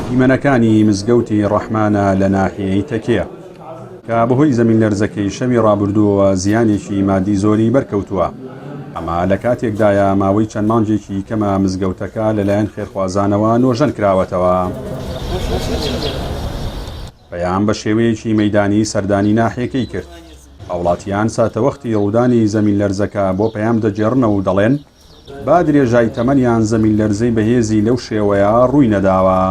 دیمەنەکانی مزگەوتی ڕەحمانە لە ناحیەی تەکێ کە بەهۆی زەمینلەرزەکەی شەوی ڕابردووەوە زیانێکی مادی زۆری بەرکەوتووە. ئەمە لە کاتێکدایە ماوەی چەند مانگێکی کەمە مزگەوتەکە لەلایەن خێرخوازانەوە نۆژەن کراوەتەوە. پەیام بە شێوەیەکی مەیدانی سەردانی ناحیەکەی کرد. هاوڵاتیان ساتەوەختی ڕوودانی زەمینلەرزەکە بۆ پەیام دەگێڕنەوە و دەڵێن، بە درێژای تەمەنیان زەمینلەرزەی بەهێزی لەو شێوەیە ڕووی نەداوە.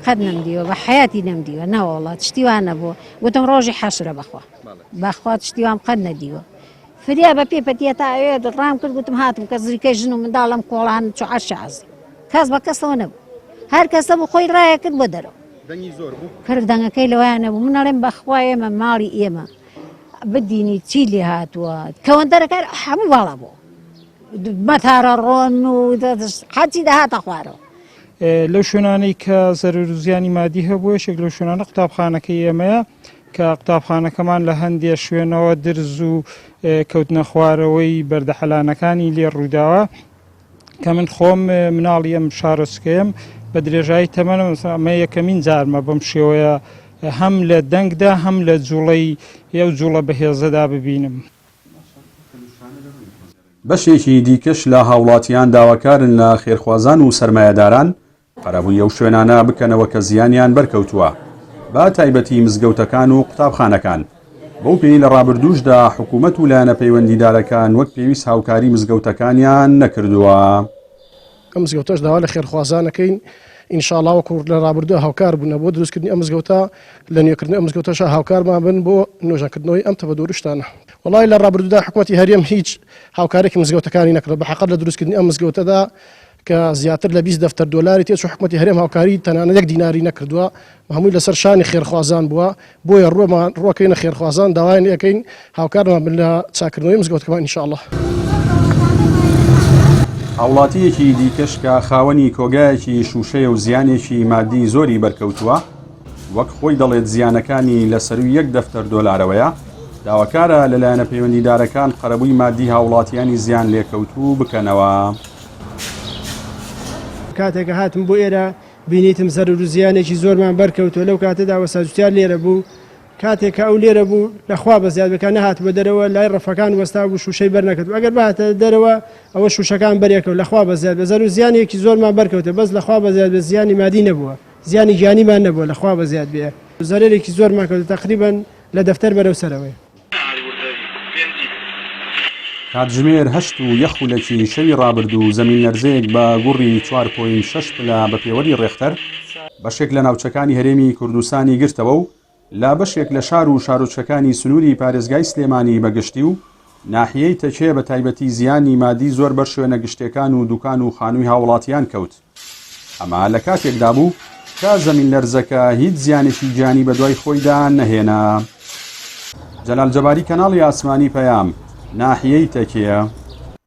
قەت نەمدیوە بە حەیاتی نەمدیوە نەوەڵا شتی وا نەبووە گوتم ڕۆژی حەشرە بەخوا بەخوا شتی وام قەت نەدیوە فریا بە پێ پەتیە تا ئەوێ ڕام کرد گوتم هاتم کە زریکەی ژن و منداڵم کۆڵان چوو عەرشی عەزیم کەس بە کەسەوە نەبوو هەر کەسە بوو خۆی ڕایە کرد بۆ دەرەوە دەنگی زۆر بوو کرد دەنگەکەی لەوایان نەبوو من ئەڵێم بەخوا ئێمە ماڵی ئێمە بدینی چی لێ هاتووە کەوەندەرەکان هەموو باڵا بوو مەتارە ڕۆن و حەچی دەهاتە خوارەوە. لەو شوێنانەی کە زەرەر و زیانی مادی هەبوو یەکێک لەو شوێنانە قوتابخانەکەی ئێمەیە کە قوتابخانەکەمان لە هەندێ شوێنەوە درز و کەوتنە خوارەوەی بەردەحەلانەکانی لێ ڕووداوە کە من خۆم مناڵی ئەم شارۆچکەیەم بە درێژایی تەمەنم ئەمە یەکەمین جارمە بەم شێوەیە هەم لە دەنگدا هەم لە جوڵەی ئەو جوڵە بەهێزەدا ببینم. بەشێکی دیکەش لە هاوڵاتیان داواکارن لە خێرخوازان و سەرمایەداران قەرەبووی ئەو شوێنانە بکەنەوە کە زیانیان بەرکەوتووە بە تایبەتی مزگەوتەکان و قوتابخانەکان، بەو پێیەی لە ڕابردووشدا حکوومەت و لایەنە پەیوەندیدارەکان وەک پێویست هاوکاری مزگەوتەکانیان نەکردووە. ئەم مزگەوتەش داوا لە خێرخوازان ئەکەین ان شاء اللە وەکو لە ڕابردوو هاوکار بوونە بۆ دروستکردنی ئەم مزگەوتە لە نوێکردنەوەی ئەم مزگەوتەشا هاوکارمان بن بۆ نۆژەنکردنەوەی ئەم تەبەدوور شتانە. وەڵای لە ڕابردوودا حکومەتی هەرێم هیچ هاوکارێکی مزگەوتەکانی نەکردوە بە حەقەت لە دروستکردنی ئەم مزگەوتەدا کە زیاتر لە 20 دەفتەر دۆلاری تێچوو حکومەتی هەرێم هاوکاری تەنانەت یەک دیناری نەکردووە هەمووی لەسەر شانی خێرخوازان بووە بۆیە ڕوومان ڕووەکەینە خێرخوازان داوایان لێ ئەکەین هاوکارمان بن لە چاککردنەوەی مزگەوتەکەمان ان شاء اللە. هاوڵاتییەکی دیکەش کە خاوەنی کۆگایەکی شووشەیە و زیانێکی مادی زۆری بەرکەوتووە، وەک خۆی دەڵێت زیانەکانی لە سەرووی یەک دەفتەر دۆلارەوەیە، داواکارە لە لایەنە پەیوەندیدارەکان قەرەبووی مادی هاوڵاتیانی زیانلێکەوتوو بکەنەوە. کاتێک کە هاتم بۆ ئێرە بینیتم زەرەر و زیانێکی زۆرمان بەرکەوتووە، لەو کاتەدا وەستا جوتیار لێرە بوو، کاتێک کە ئەو لێرە بوو لە خوا بەزیاد بکا نەهاتبووە دەرەوە لای ڕەفەکان وەستا بوو شووشەی بەر نەکەوتبوو ئەگەر بهاتە دەرەوە ئەوە شووشەکان بەرێکەوت لە خوا بەزیاد بێ زەرەر و زیانێکی زۆرمان بەرکەوتە بەس لە خوا بەزیاد بێ زیانی مادی نەبووە زیانی گیانیمان نەبووە لە خوا بەزیاد بێ زەرەرێکی زۆرمان کەوتە تەقریبەن لە دەفتەر بەرەو سەرەوەیە. کاتژمێر هەشت و یەک خولەکی شەوی ڕابردوو زەمینلەرزەیەک بە گوڕی چوار point شەش پلە بە پێوەری ڕێختەر بەشێک لە ناوچەکانی هەرێمی کوردستانی گرتەوە و لە بەشێک لە شار و شارۆچکەکانی سنووری پارێزگای سلێمانی بە گشتی و ناحیەی تەکێ بە تایبەتی زیانی مادی زۆر بەر شوێنە گشتیەکان و دوکان و خانووی هاوڵاتیان کەوت. ئەمە لە کاتێکدا بوو کە زەمینلەرزەکە هیچ زیانێکی گیانی بەدوای خۆیدا نەهێنا. جەلال جەباری کەناڵی ئاسمانی پەیام، ناحیەی تەکێ.